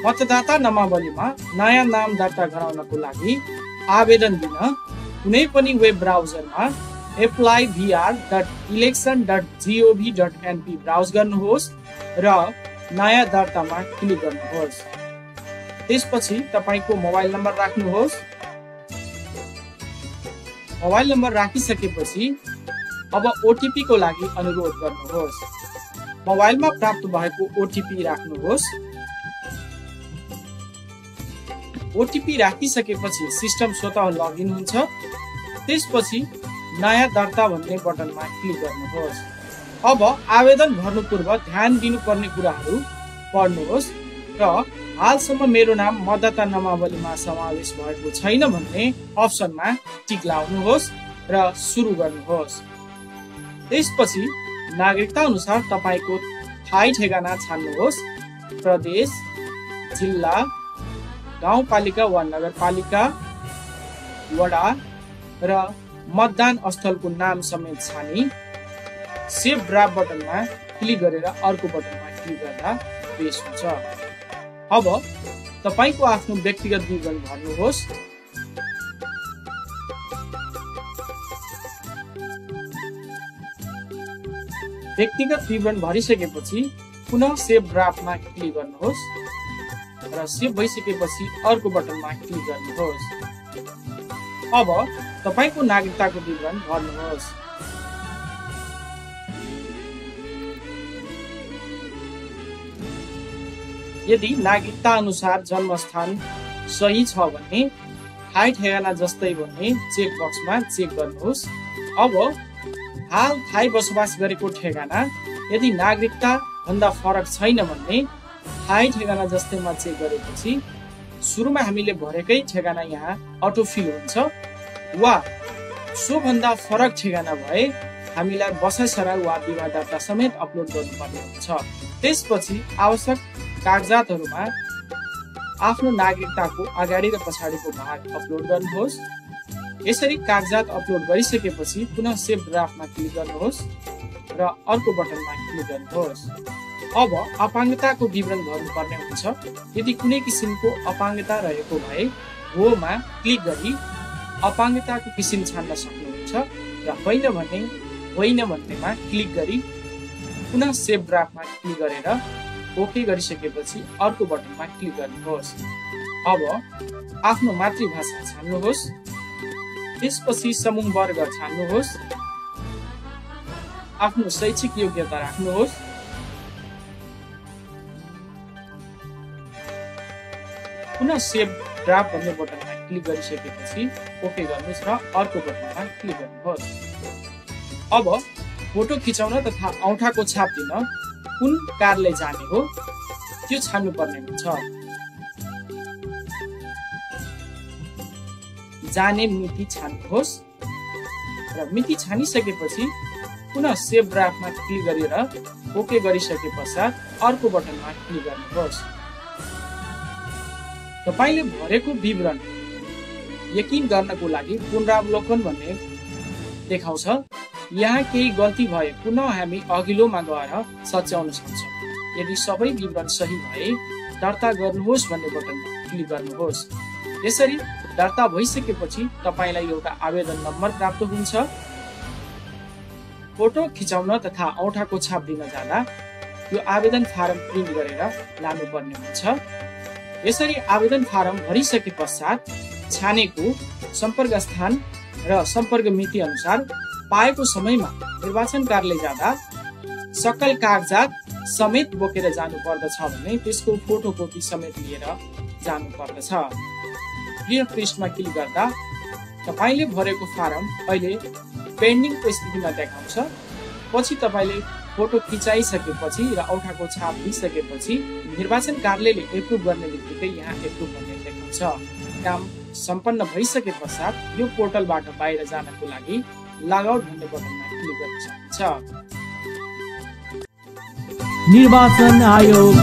मतदाता नामावलीमा नयाँ नाम दर्ता गराउनको लागि आवेदन दिन कुनै पनि वेब ब्राउजरमा applyvr.election.gov.np ब्राउज गर्नुहोस् र नयाँ दर्तामा क्लिक गर्नुहोस्। त्यसपछि तपाईको मोबाइल नम्बर राख्नुहोस्। मोबाइल नम्बर राखिसकेपछि अब ओटिपी को लागि अनुरोध गर्नुहोस्। मोबाइलमा प्राप्त भएको ओटिपी राख्नुहोस्। ओटिपी राखिसकेपछि सिस्टम स्वतः लगइन हुन्छ। त्यसपछि नयाँ दर्ता भन्ने बटनमा क्लिक गर्नुहोस्। अब आवेदन भर्नु पूर्व ध्यान दिनुपर्ने कुराहरू पढ्नुहोस् र हालसम्म मेरो नाम मतदाता नामावलीमा समावेश भएको छैन भन्ने अप्सनमा टिक लाउनुहोस् र सुरु गर्नुहोस्। त्यसपछि नागरिकता अनुसार तपाईको ठाई ठेगाना छान्नुहोस्। प्रदेश, जिल्ला, गाउँपालिका वा नगरपालिका, वडा र मतदान स्थलको नाम समेत छानी सेभ ड्राफ्ट बटनमा क्लिक गरेर अर्को बटनमा क्लिक गर्दा पेश हुन्छ। अब तपाईको आफ्नो व्यक्तिगत विवरण भर्नुहोस्। व्यक्तिगत विवरण भरिसकेपछि पुनः सेभ ड्राफ्टमा क्लिक गर्नुहोस् र सेभ भइसकेपछि अर्को बटनमा क्लिक गर्नुहोस्। अब तपाईको नागरिकताको विवरण भर्नुहोस्। यदि नागरिकता अनुसार जन्मस्थान सही छ भने ठाई ठेगाना जस्तै भन्ने चेक बक्समा चेक गर्नुहोस्। अब हाल ठाई बसोबास गरेको ठेगाना यदि नागरिकता भन्दा फरक छैन भने ठाई ठेगाना जस्तैमा चेक गरेपछि सुरुमा हामीले भरेकै ठेगाना यहाँ अटोफिल हुन्छ वा सो भन्दा फरक ठेगाना भए हामीलाई बसाइसराई वा विवाह दर्ता समेत अपलोड गर्नुपर्ने हुन्छ। त्यसपछि आवश्यक कागजातहरुमा आफ्नो नागरिकताको अगाडि र पछाडिको भाग अपलोड गर्नुहोस्। यसरी कागजात अपलोड गरिसकेपछि पुनः सेभ ड्राफ्टमा क्लिक गर्नुहोस् र अर्को बटनमा क्लिक गर्नुहोस्। अब अपाङ्गताको विवरण भर्नुपर्ने हुन्छ। यदि कुनै किसिमको अपाङ्गता रहेको भए होमा क्लिक गरी अपाङ्गताको किसिम छान्न सक्नुहुन्छ र होइन भन्नेमा क्लिक गरी पुनः सेभ ड्राफ्टमा क्लिक गरेर ओके गरिसकेपछि अर्को बटनमा क्लिक गर्नुहोस्। अब आफ्नो मातृभाषा छान्नुहोस्। त्यसपछि समूह वर्ग छान्नुहोस्। आफ्नो शैक्षिक योग्यता राख्नुहोस्। पुनः सेभ ड्राफ्ट भन्ने बटनमा क्लिक गरिसकेपछि ओके गर्नुहोस् र अर्को बटनमा क्लिक गर्नुहोस्। अब फोटो खिचाउन तथा औँठाको छाप दिन कुन कार्यालय जाने हो त्यो छान्नु पर्ने हुन्छ। जाने मिति छान्नुहोस् र मिति छानिसकेपछि पुनः सेभ ड्राफ्टमा क्लिक गरेर ओके गरिसके पश्चात अर्को बटनमा क्लिक गर्नुहोस्। तपाईले भरेको विवरण यकिन गर्नको लागि पुनरावलोकन भन्ने देखाउँछ। यहाँ केही गल्ती भए पुनः हामी अघिल्लोमा गएर सच्याउन सक्छौं। यदि सबै विवरण सही भए दर्ता गर्नुहोस् भन्ने बटनमा क्लिक गर्नुहोस्। यसरी दर्ता भइसकेपछि तपाईलाई एउटा आवेदन नम्बर प्राप्त हुन्छ। फोटो खिचाउन तथा औँठाको छाप दिन जाँदा यो आवेदन फारम प्रिन्ट गरेर लानुपर्ने हुन्छ। यसरी आवेदन फारम भरिसके पश्चात छानेको सम्पर्क स्थान र सम्पर्क मिति अनुसार पाएको समयमा निर्वाचन कार्यालय जाँदा सकल कागजात समेत बोकेर जानु पर्दछ भने त्यसको फोटोकपी समेत लिएर जानु पर्दछ। प्रिय पृष्ठमा क्लिक गर्दा तपाईले भरेको फारम अहिले पेन्डिङको स्थितिमा देखाउँछ। पछि तपाईले फोटो खिचाइसकेपछि र औँठाको छाप दिइसकेपछि निर्वाचन कार्यालयले एप्रुभ गर्ने बित्तिकै यहाँ एप्रुभ भन्ने देखाउँछ। काम सम्पन्न भइसके पश्चात यो पोर्टलबाट बाहिर जानको लागि लग आउट भन्ने बटनमा क्लिक गर्न सक्नुहुन्छ। निर्वाचन आयोग